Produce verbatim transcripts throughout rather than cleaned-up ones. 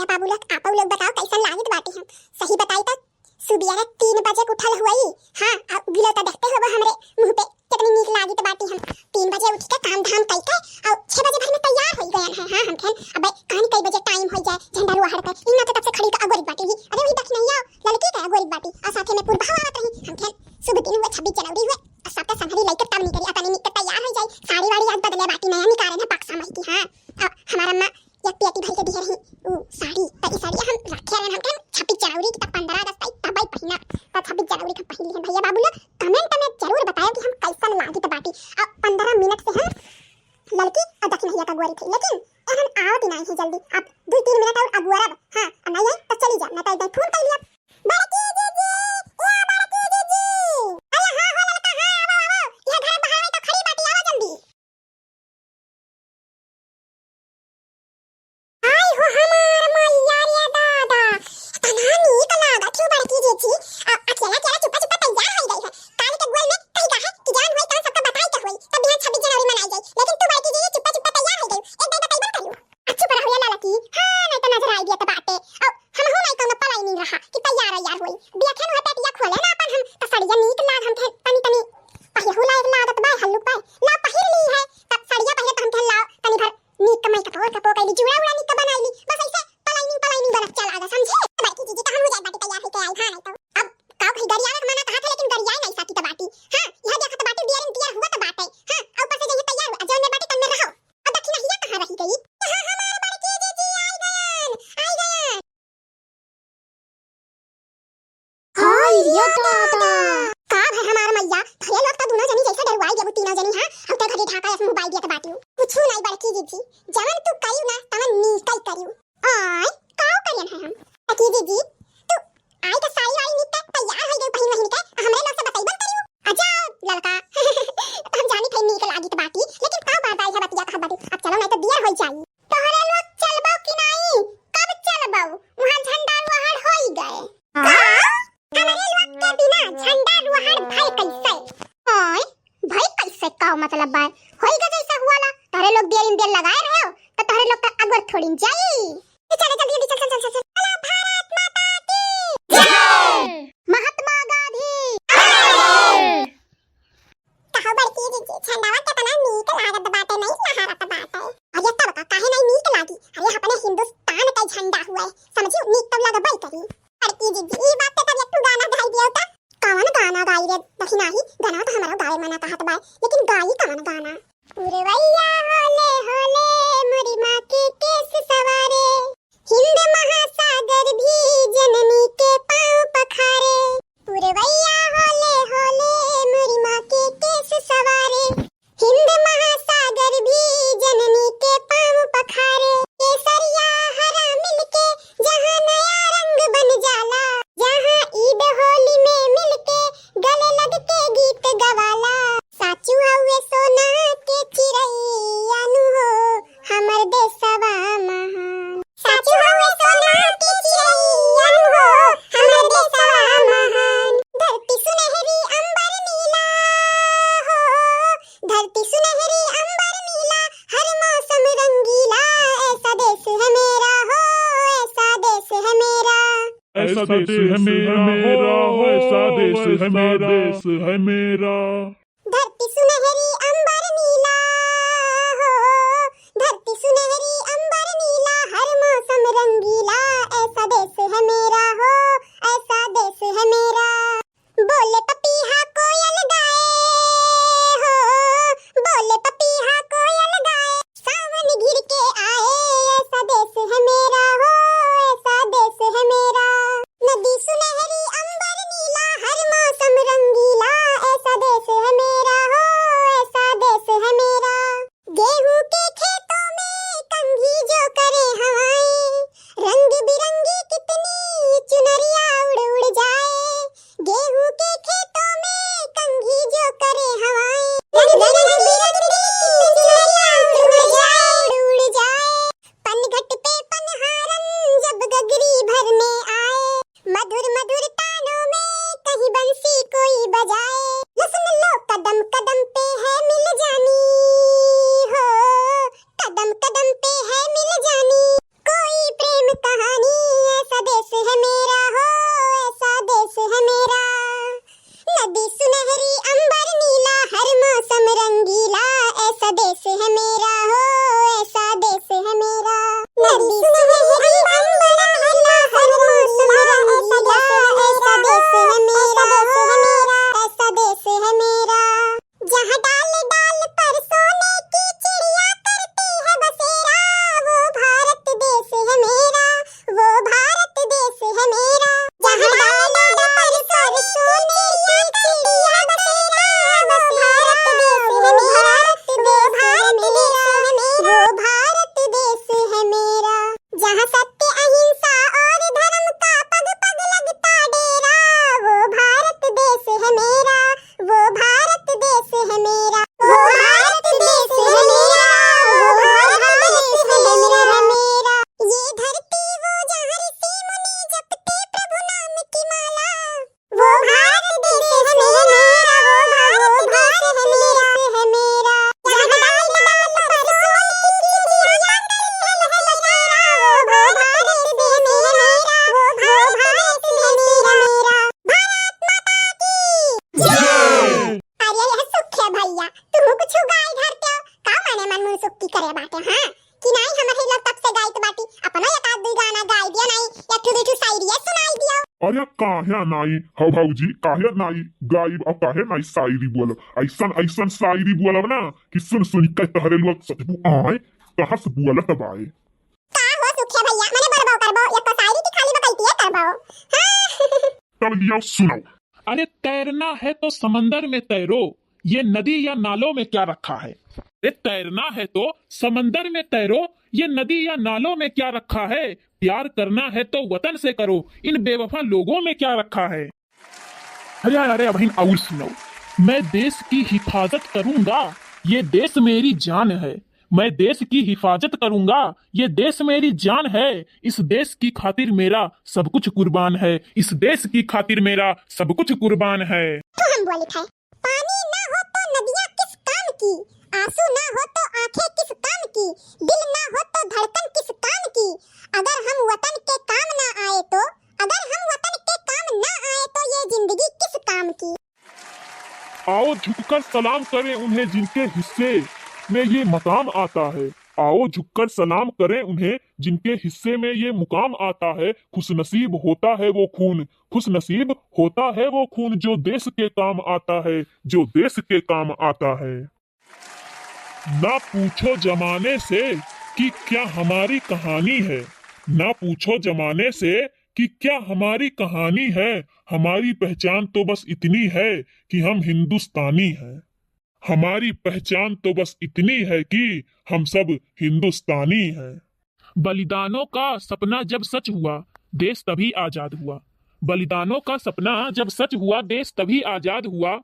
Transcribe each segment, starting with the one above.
ए बाबू लोग, आपउ लोग बताओ कैसन लागित बाटी हम? सही बताई त सुबेरे तीन बजे के उठल हुई। हाँ, अब गिलो त देखते होबो हमरे मुँह पे कितनी नीक लागित बाटी हम। तीन बजे उठ के काम धाम कई के और छह बजे भर में तैयार हो गए हैं। हाँ, हम कहन अबे कान कई बजे टाइम हो जाए झंडा रोहड़ के। इन्ना तो तब से खड़ी का अगोरित बाटी ही। अरे वही दखिनैया ललकी का अगोरित बाटी और साथे में पुरबा आवत रही। हम कहन शुभ दिन हुए, छब्बीस जनवरी हुए और सबका संगरी लइके तब निकली, अतने निक के तैयार हो जाई। साड़ी वाड़ी आज बदले बाटी नया निकाले ना बक्सा माई की। हाँ, अब हमारा अम्मा एक पेटी भर के दिहे रही उ साड़ी, त ई साड़ी हम रखे रहन, हम कहन छब्बीस जनवरी की त पन्द्रह अगस्त आई तब आई पहिना, त छब्बीस जनवरी के पहिन लिहन। भैया बाबू लोग कमेंट में जरूर बतायो कि हम कैसन लागित बाटी। अब पन्द्रह मिनट से हम ललकी और दखिनैया का अगोरित है, लेकिन एहन आवत ही नहीं है जल्दी। अब दो तीन मिनट और अगोरब, हाँ, और नहीं आई तो चली जा, नहीं तो एक फोन कर लिया। बड़की जीजी, ए बड़की जीजी। अरे हाँ हो ललका, हाँ, आवो, आवो। यह घर बाहर में तो खड़ी बाटी, आवो जल्दी। आई हो हमार मैया रे दादा, इतना नीक लागत हो बड़की जीजी। आ, अकेला अकेला चुप्पा चुप्पा तैयार हो गई है। काल के गोल में कही का है कि जान होई तहन सबका बताई के होई, तब बिहान छब्बीस जनवरी मनाई जाई। लेकिन तू बड़की जीजी चुप्पा चुप्पा तैयार हो गई, एक बार बताई बंद करियो। अच्छी पर होया लाला की, हाँ, नहीं तो नजर आई दिया तो बाटे। अब हम हो नहीं कौनो पलाई नहीं रहा कि तैयार यार होई। बिया खेन हुआ पेटिया खोले ना अपन हम, तो सड़िया नीक लाग हम थे तनी तनी पहिरहु लायक लागत बा, हल्लुक बा। ला पहिर ली है, तब सड़िया पहिरे तो हम कहन लाओ, तनी भर नीक कमाई कपोर कपो कैली, जुड़ा उड़ा नीक बनाई ली, बस ऐसे पलाइनिंग पलाइनिंग बनत चल आगा, समझे? बड़की जीजी तो हम हो जाए बाटी तैयार होके आई, हाँ, नहीं तो। अब का कही, गरियावे के मना कहा था, लेकिन गरियाए नहीं साथी तो बाटी। हाँ, यह देखत बाटी, डियर इन डियर हुआ तो बाटे। हाँ, और ऊपर से जइहे तैयार हुआ, जौन में बाटी तन में रहो। अब दखिनहिया कहाँ रही गई? हाँ, हमार बड़की जीजी आई गयन, आई गयन। हाय रे दादा। का भय हमार मैया, भैया लोग तो दोनों जनी जैसे डरुआई देबू तीनों जनी, हाँ? हम तो घड़ी ढाका ऐसे मोबाइल दिया तो बाटियो। कुछ नहीं बड़की जीजी, जवन तू करियो ना, तवन नीकल करियो। आय, का करियन है हम? बड़की जीजी, तू आई के साड़ी वाड़ी नीक के तैयार हो गई पहिन वहिन के, हमरे लोग से बतैबन करियो। आ जाओ ललका, हम जानी थे नीक लागित बाटी, लेकिन का बात आई है बतिया कहत बाटी। अब चलो नहीं तो देर हो जाई। तोहरे लोग चलबो कि नाई? कब चलबो? वहाँ झंडा रोहड़ होई गए। हाँ? का? हमरे लोग के बिना झंडा रोहड़ भय कैसे? ओए, भय कैसे का मतलब बा? होई गए जैसे हुआ ला। तोहरे लोग देर इन देर लगाए रहे हो, तो तोहरे लोग का अगोर थोड़ी जाई। ए, चले जल्दी जल्दी चल चल चल चल चल। बोलो भारत माता की जय। महात्मा गांधी। कहो बड़की जीजी, झंडावा केतना नीक लागत बाटे, नहीं लहरत बाटे। अरे तब का, काहे नहीं नीक लागी? अरे अपने हिंदुस्तान का झंडा हुआ है, समझियो, नीक तब लगबे करी। बड़की जीजी, ई बात पे तब एक ठो गाना गाई दियो त। कवन गाना गाई रे दखिनाही? गाना तो हमारा गावे मना कहत बा, लेकिन गाई कवन गाना? पुरवैया होले होले मोरी माँ के केस सवारे, हिंद महासागर भी जननी के पाँव पखारे। पुरवैया होले होले मोरी माँ के केस सवारे, हिंद महासागर भी जननी के पाँव पखारे। केसरिया हरा मिलके जहाँ नया रंग बन जाला, जहाँ ईद होली में मिलके गले लग के गीत गवाला। साचू हउए सोना के चिरैया नु हो, हमर देसवा महान। साचू हउए सोना के चिरैया नु हो, हमर देसवा महान। धरती सुनहरी अंबर नीला हो, धरती सुनहरी अंबर नीला, हर मौसम रंगीला, ऐसा देश है मेरा हो, ऐसा देश है मेरा। ऐसा देश है मेरा हो, ऐसा देश है मेरा। धरती सुनहरी अंबर नीला हो, धरती सुनहरी अंबर नीला, हर मौसम रंगीला, ऐसा देश है मेरा हो, ऐसा देश है मेरा। बोले पपीहा कोयल गाए हो, बोले पपीहा कोयल गाए, सावन घिर के आए, ऐसा देश है मेरा हो, ऐसा देश है मेरा। नदी सुनहरी अंबर नीला, हर मौसम रंगीला, ऐसा देश है मेरा हो, ऐसा देश है मेरा। गेहूं के खेतों में कंघी जो करे हवाएं, रंग बिरंगी कितनी चुनरिया उड़ उड़ जाए। गेहूं के खेतों में कंघी जो करे हवाएं, रंग बिरंगी कितनी चुनरिया उड़ उड़ जाए, उड़ उड़ जाए। पनघट पे पनहारन जब गगरी भरने आए, मधुर मधुर तानों में कहीं बंसी कोई बजाए। लो सुन लो, कदम कदम पे है मिल जानी हो, कदम कदम पे है मिल जानी, कोई प्रेम कहानी। बाटे, हाँ, कि नाई हमरे लोग तब से गाइत बाटी, अपनो एक आध दुई गाना गाई दियो नाई, एक ठो दुई ठो शायरिया सुनाई दियो। अरे काहे नाई, हो भौजी, काहे नाई गाइब और काहे नाई शायरी बोलब? ऐसन, ऐसन शायरी बोलब ना कि सुन सुन के तहरे लोग सचबू आए, कहाँ से बोलत बाए। का हो सुखिया भैया, मने बोलबो करबो, एक शायरी की खाली बकैतिये करबो। हाँ। तब लियो सुनो। अरे तैरना है तो समंदर में तैरो, ये नदी या नालों में क्या रखा है? अरे तैरना है तो समंदर में तैरो, ये नदी या नालों में क्या रखा है? प्यार करना है तो वतन से करो, इन बेवफा लोगों में क्या रखा है? अरे, अरे, अबहिन और सुनो। मैं देश की हिफाजत करूंगा, ये देश मेरी जान है। मैं देश की हिफाजत करूंगा, ये देश मेरी जान है। इस देश की खातिर मेरा सब कुछ कुर्बान है, इस देश की खातिर मेरा सब कुछ कुर्बान है। तो हम बोले थे, पानी ना हो तो नदियाँ किस काम की, आंसू ना हो तो आंखें किस काम की, दिल ना हो तो धड़कन किस काम की। अगर हम वतन के काम ना आए तो, अगर हम वतन के काम ना आए तो ये जिंदगी किस काम की। आओ झुककर सलाम करें उन्हें जिनके हिस्से में ये मकाम आता है। आओ झुककर सलाम करें उन्हें जिनके हिस्से में ये मुकाम आता है। खुशनसीब होता है वो खून, खुशनसीब होता है वो खून जो देश के काम आता है, जो देश के काम आता है। ना पूछो जमाने से कि क्या हमारी कहानी है, ना पूछो जमाने से कि क्या हमारी कहानी है। हमारी पहचान तो बस इतनी है कि हम हिंदुस्तानी हैं। हमारी पहचान तो बस इतनी है कि हम सब हिंदुस्तानी हैं। बलिदानों का सपना जब सच हुआ, देश तभी आजाद हुआ। बलिदानों का सपना जब सच हुआ, देश तभी आजाद हुआ।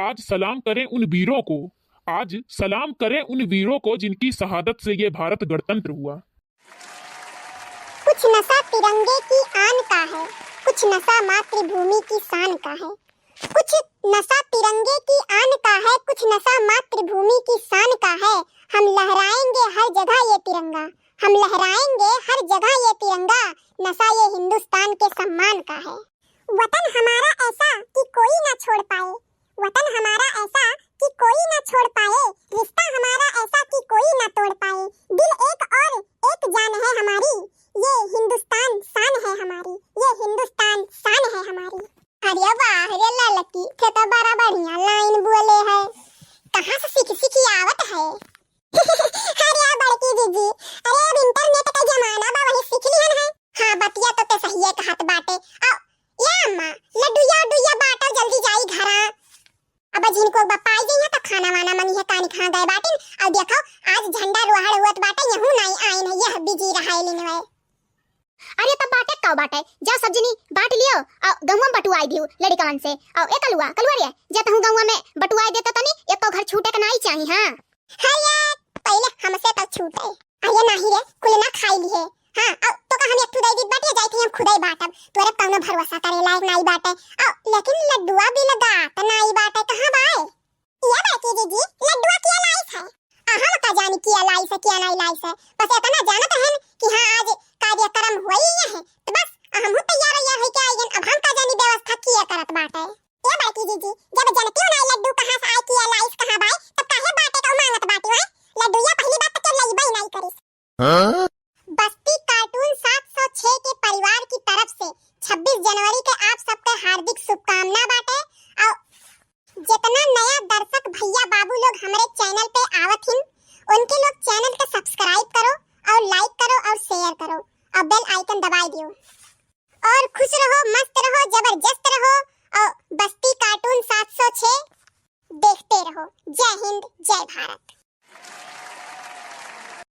आज सलाम करें उन वीरों को, आज सलाम करें उन वीरों को जिनकी शहादत से ये भारत गणतंत्र हुआ। कुछ नशा तिरंगे की आन का है, कुछ नशा मातृभूमि की शान का है। कुछ नशा तिरंगे की आन का है, कुछ नशा मातृभूमि की शान का है। हम लहराएंगे हर जगह ये तिरंगा, हम लहराएंगे हर जगह ये तिरंगा। नशा ये हिंदुस्तान के सम्मान का है। वतन हमारा ऐसा कि कोई ना छोड़ पाए, वतन हमारा ऐसा कि कोई ना छोड़ पाए, रिश्ता हमारा ऐसा कि कोई ना तोड़ पाए। दिल एक और एक जान है हमारी, ये हिंदुस्तान शान है हमारी, ये हिंदुस्तान शान है हमारी। अरे वाह रे ललकी, थे तो बड़ा बढ़िया लाइन बोले है। कहाँ से सीख सीख आवत है? अरे बड़की जीजी, अरे अब इंटरनेट का जमाना बा, वही सीख लिहन है। हाँ, बतिया तो ते सहिए कहत बाटे। आ, या अम्मा, लड्डूया उड्डूया बाटो, जल्दी जाई घरा। अब जिनको बप्पा आई जइहे तो खाना वाना मंगी है, कानी कहाँ गए बाटिन। और देखो, आज झंडा रोहड़ होत बाटे, यहू नाई आइन है, यह बिजी रहाइलिन वे। अरे तब बाटे का बाटे, जा सब जनी बाट लियो, आ गौवा में बटुआई दियो लड़िकवन से। आ ए कलुआ, कलुआ रे, जा तहूँ गौवा में बटुआई देता तनी, एको घर छूटे के नाई चाही, हाँ। हाँ यार, पहिले हमसे तो छूटे। अरे नाही रे, कुल ना खाई ली है। हाँ, अब तो का हम एक ठू दे दीत बाटे, जाई थी हम खुदे बाटब। तोरे कौनो भरोसा करे लायक नाई बाटे। आ, लेकिन लड्डुआ भी लगा तो नाई बाटे, कहाँ बाए? ये बड़की जीजी, लड्डुआ किया लाइस है? आ, हम का जानी किया लाइस है, किया नाई लाइस है। बस इतना जानत हन कि हाँ, आज कार्यक्रम होई है, तो बस हमहू तैयार वैयार होई के आई हन। अब हम का जानी व्यवस्था किया करत बाटे। ए बड़की जीजी, जब जनतियो ना लड्डू कहाँ से आए, किया लाइस कहाँ बाए, तब काहे बाटे का मांगत बाटे हैं? लड्डूया पहली बात तो के लइबे नाई करिस। हाँ? बस्ती कार्टून सात सौ छह के परिवार की तरफ से छब्बीस जनवरी के आप सबके हार्दिक शुभकामना बाटे। और जितना नया दर्शक भैया बाबू लोग हमरे चैनल पे आवत हिन, उनके लोग चैनल के सब्सक्राइब करो और लाइक करो और शेयर करो और बेल आइकन दबाई दियो। और खुश रहो, मस्त रहो, जबरदस्त रहो और बस्ती कार्टून सात सौ छह देखते रहो। जय हिंद, जय भारत।